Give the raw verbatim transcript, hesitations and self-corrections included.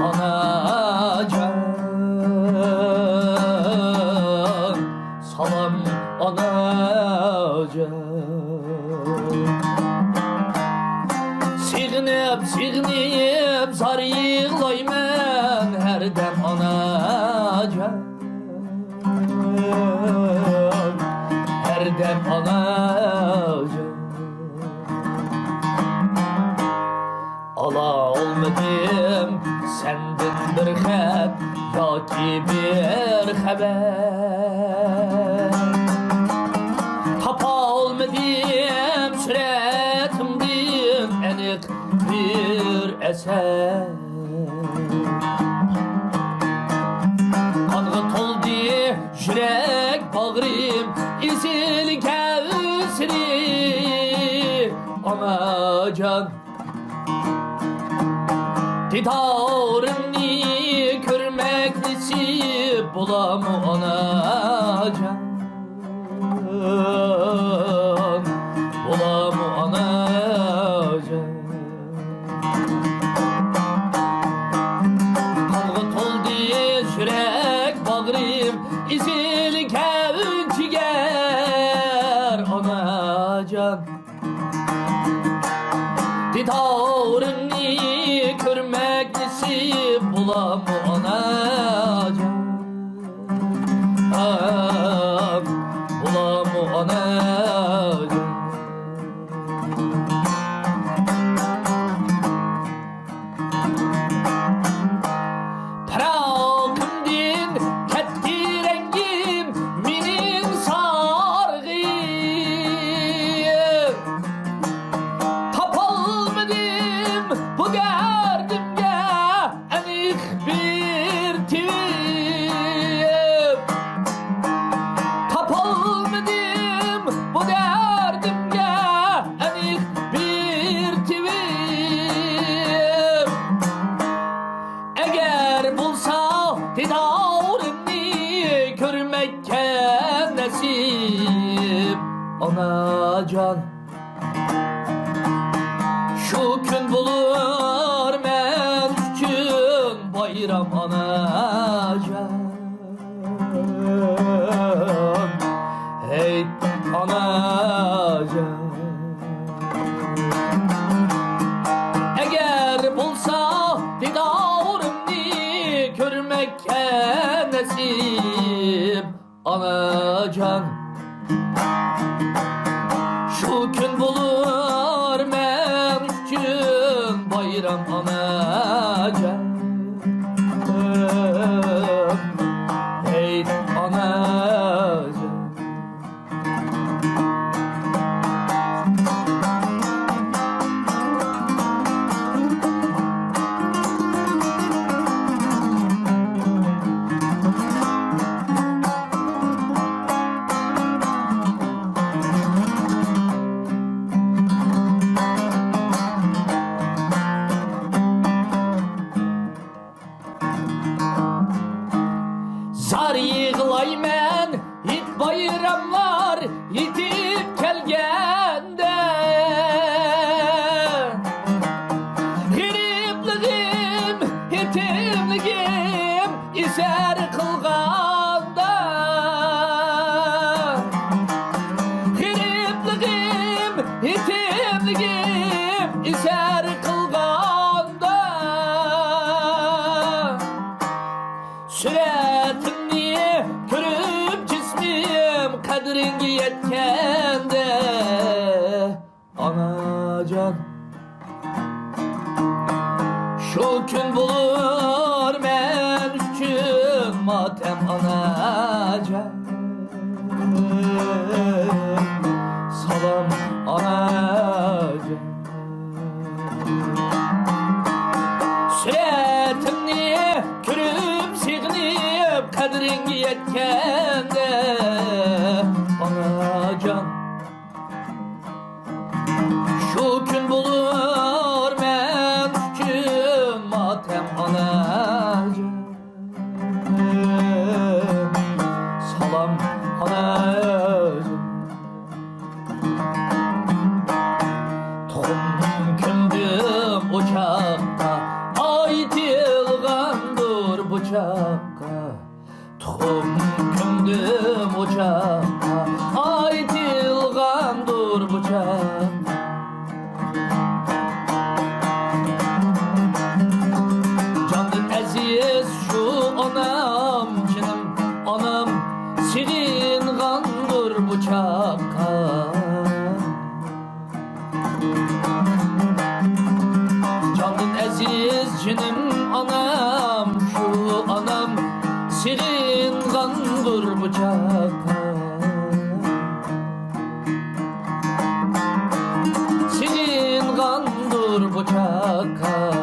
ئاناجان، سالام ئاناجان. سېغىنىپ، سېغىنىپ زار يىغلايمەن ھەردەم ئاناجان، ھەردەم ئاناجان. ئالالمىدىم سەندىن بىر خەت ياكى بىر خەۋەر، تاپالمىدىم سۈرەتىڭدىن ئېنىق بىر ئەسەر. قانغا تولدى يۈرەك باغرىم، ئېزىل كەۋسىرى ئاناجان. دىدارىڭنى كۆرمەك نېسىپ بولامۇ ئاناجان؟ بولامۇ ئاناجان؟ قانغا تولدى يۈرەك باغرىم، ئېزىل كەۋ جىگەر ئاناجان. دىدارىڭنى كۆرمەك نېسىپ بولامۇ ئاناجان؟ بولامۇ ئاناجان؟ پىراقىمدىن كەتتى رەڭگىم مېنىڭ سارغىيىم. تاپالمىدىم بۇ دەردىمگە ئەنىق بىر تېۋىپ. تاپالمىدىم بۇ دەردىمگە ئەنىق بىر تېۋىپ. ئەگەر بولسا دىدارىمنى كۆرمەككە نەسىپ، ئاناجان، شۇ كۈن بولۇر مەن ئۈچۈن بايرام، ئاناجان. ھەي، ئاناجان. ئەگەر بولسا دىدارىمنى كۆرمەككە نەسىپ، ئاناجان، شۇ كۈن بولۇر مەن ئۈچۈن بايرام، ئاناجان. ھەي، ئاناجان. زار يىغلايمەن ھېيت بايراملار يېتىپ كەلگەندە. غېرىبلىقىم، يېتىملىكىم ئېسەر قىلغاندا. غېرىبلىقىم، يېتىملىكىم ئېسەر قىلغاندا. سۈرەتىڭنى كۆرۈپ جىسمىم قەدرىڭگە يەتكەندە، ئاناجان، شۇ كۈن بولۇر مەن ئۈچۈن ماتەم، ئاناجان. سالام، ئاناجان. سۈرەتىڭنى كۆرۈپ سېغىنىپ، قەدرىڭگە يەتكەندە، ئاناجان، شۇ كۈن بولۇر مەن ئۈچۈن ماتەم، ئاناجان. سالام، ئاناجان. تۇخۇم كۆمدۈم ئوچاققا، ئايتىلغان چاغقا، تۇخۇم كۆمدۈم ئوچاققا، ئايتىلغاندۇر بۇ چاغ. جاندىن ئەزىز شۇ ئانام، جېنىم ئانام، سېغىنغاندۇر بۇ چاغقا. جاندىن ئەزىز جېنىم ئانام، شۇ ئانام سېغىنغاندۇر بۇ چاغقا. سېغىنغاندۇر بۇ چاغقا.